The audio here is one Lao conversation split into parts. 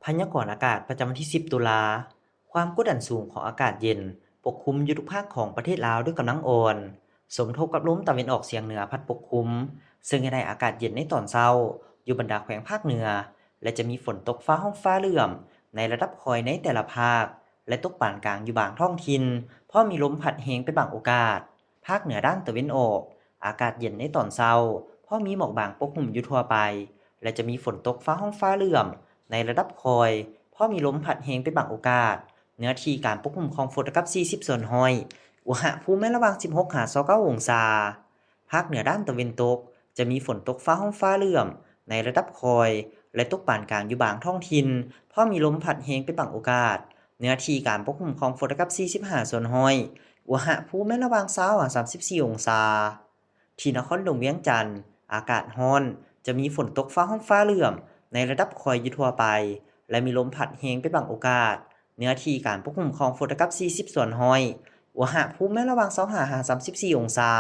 ພະຍາກອນອາກາດປະຈຳວັນທີສິບ ຕຸລາ, ຄວາມກົດດັນສູງຂອງອາກາດເຢັນປົກຄຸມຢູ່ທຸກພາກຂອງປະເທດລາວດ້ວຍກຳລັງອ່ອນ, ສົມທົບກັບລົມຕາເວັນອອກສຽງເໜືອພັດປົກຄຸມ, ເຊິ່ງເຮັດໃຫ້ອາກາດເຢັນໃນຕອນເຊົ້າຢູ່ບັນດາແຂວງພາກເໜືອ ແລະ ຈະມີຝົນຕົກຟ້າຮ້ອງຟ້າເຫຼື້ອມໃນລະດັບຄ່ອຍໃນແຕ່ລະພາກ ແລະ ຕົກປານກາງຢູ່ບາງທ້ອງຖິ່ນ, ພ້ອມມີລົມພັດແຮງເປັນບາງໂອກາດ. ພາກເໜືອດ້ານຕາເວັນອອກ, ອາກາດເຢັນໃນຕອນເຊົ້າ, ພ້ອມມີໝອກບາງປົກຫຸ້ມຢູ່ທົ່ວໄປ ແລະ ຈະມີຝົນຕົກຟ້າຮ້ອງຟ້າເຫຼື້ອມໃນລະດັບຄ່ອຍ, ພ້ອມມີລົມພັດແຮງເປັນບາງໂອກາດ. ເນື້ອທີ່ການປົກຄຸມຂອງຝົນເທົ່າກັບສີ່ສິບສ່ວນຮ້ອຍ, ອຸນຫະພູມແມ່ນລະຫວ່າງສິບຫົກຫາຊາວເກົ້າອົງສາ. ພາກເໜືອດ້ານຕາເວັນຕົກ ຈະມີຝົນຕົກຟ້າຮ້ອງຟ້າເຫຼື້ອມໃນລະດັບຄ່ອຍ ແລະ ຕົກປານກາງຢູ່ບາງທ້ອງຖິ່ນ, ພ້ອມມີລົມພັດແຮງເປັນບາງໂອກາດ. ເນື້ອທີ່ການປົກຄຸມຂອງຝົນເທົ່າກັບສີ່ສິບຫ້າສ່ວນຮ້ອຍ, ອຸນຫະພູມແມ່ນລະຫວ່າງຊາວຫາສາມສິບສີ່ອົງສາ. ທີ່ນະຄອນຫຼວງວຽງຈັນ, ອາກາດຮ້ອນ, ຈະມີຝົນຕົກຟ້າຮ້ອງຟ້າເຫຼື້ອມໃນລະດັບຄ່ອຍຢູ່ທົ່ວໄປ ແລະ ມີລົມພັດແຮງເປັນບາງໂອກາດ. ເນື້ອທີ່ການປົກຄຸມຂອງຝົນເທົ່າກັບສີ່ສິບສ່ວນຮ້ອຍ, ອຸນຫະພູມແມ່ນລະຫວ່າງຊາວຫ້າຫາສາມສິບສີ່ອົງສາ.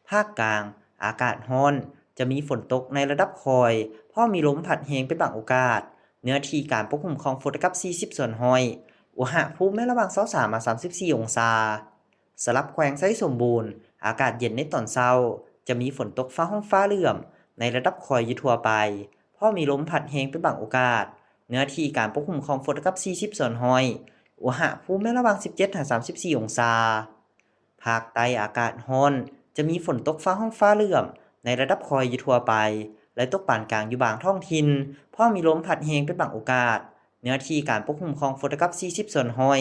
ພາກກາງ, ອາກາດຮ້ອນ, ຈະມີຝົນຕົກໃນລະດັບຄ່ອຍ, ພ້ອມມີລົມພັດແຮງເປັນບາງໂອກາດ. ເນື້ອທີ່ການປົກຄຸມຂອງຝົນເທົ່າກັບສີ່ສິບສ່ວນຮ້ອຍ, ອຸນຫະພູມແມ່ນລະຫວ່າງຊາວສາມຫາສາມສິບສີ່ອົງສາ. ສຳລັບແຂວງໄຊສົມບູນ, ອາກາດເຢັນໃນຕອນເຊົ້າ, ຈະມີຝົນຕົກຟ້າຮ້ອງຟ້າເຫຼື້ອມໃນລະດັບຄ່ອຍຢູ່ທົ່ວໄປ, ພ້ອມມີລົມພັດແຮງເປັນບາງໂອກາດ. ເນື້ອທີ່ການປົກຄຸມຂອງຝົນເທົ່າກັບສີ່ສິບສ່ວນຮ້ອຍ, ອຸນຫະພູມແມ່ນລະຫວ່າງສິບເຈັດຫາສາມສິບສີ່ອົງສາ. ພາກໃຕ້ອາກາດຮ້ອນ, ຈະມີຝົນຕົກຟ້າຮ້ອງຟ້າເຫຼື້ອມໃນລະດັບຄ່ອຍຢູ່ທົ່ວໄປ ແລະ ຕົກປານກາງຢູ່ບາງທ້ອງຖິ່ນ, ພ້ອມມີລົມພັດແຮງເປັນບາງໂອກາດ. ເນື້ອທີ່ການປົກຄຸມຂອງຝົນເທົ່າກັບສີ່ສິບສ່ວນຮ້ອຍ,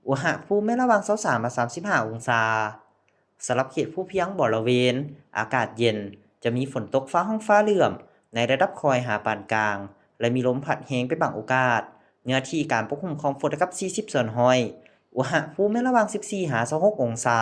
ອຸນຫະພູມແມ່ນລະຫວ່າງຊາວສາມຫາສາມສິບຫ້າອົງສາ. ສຳລັບເຂດພູພຽງບໍລະເວນ, ອາກາດເຢັນ, ຈະມີຝົນຕົກຟ້າຮ້ອງຟ້າເຫຼື້ອມໃນລະດັບຄ່ອຍຫາປານກາງ ແລະ ມີລົມພັດແຮງເປັນບາງໂອກາດ. ເນື້ອທີ່ການປົກຄຸມຂອງຝົນເທົ່າກັບສີ່ສິບສ່ວນຮ້ອຍ, ອຸນຫະພູມແມ່ນລະຫວ່າງສິບສີ່ຫາຊາວຫົກອົງສາ.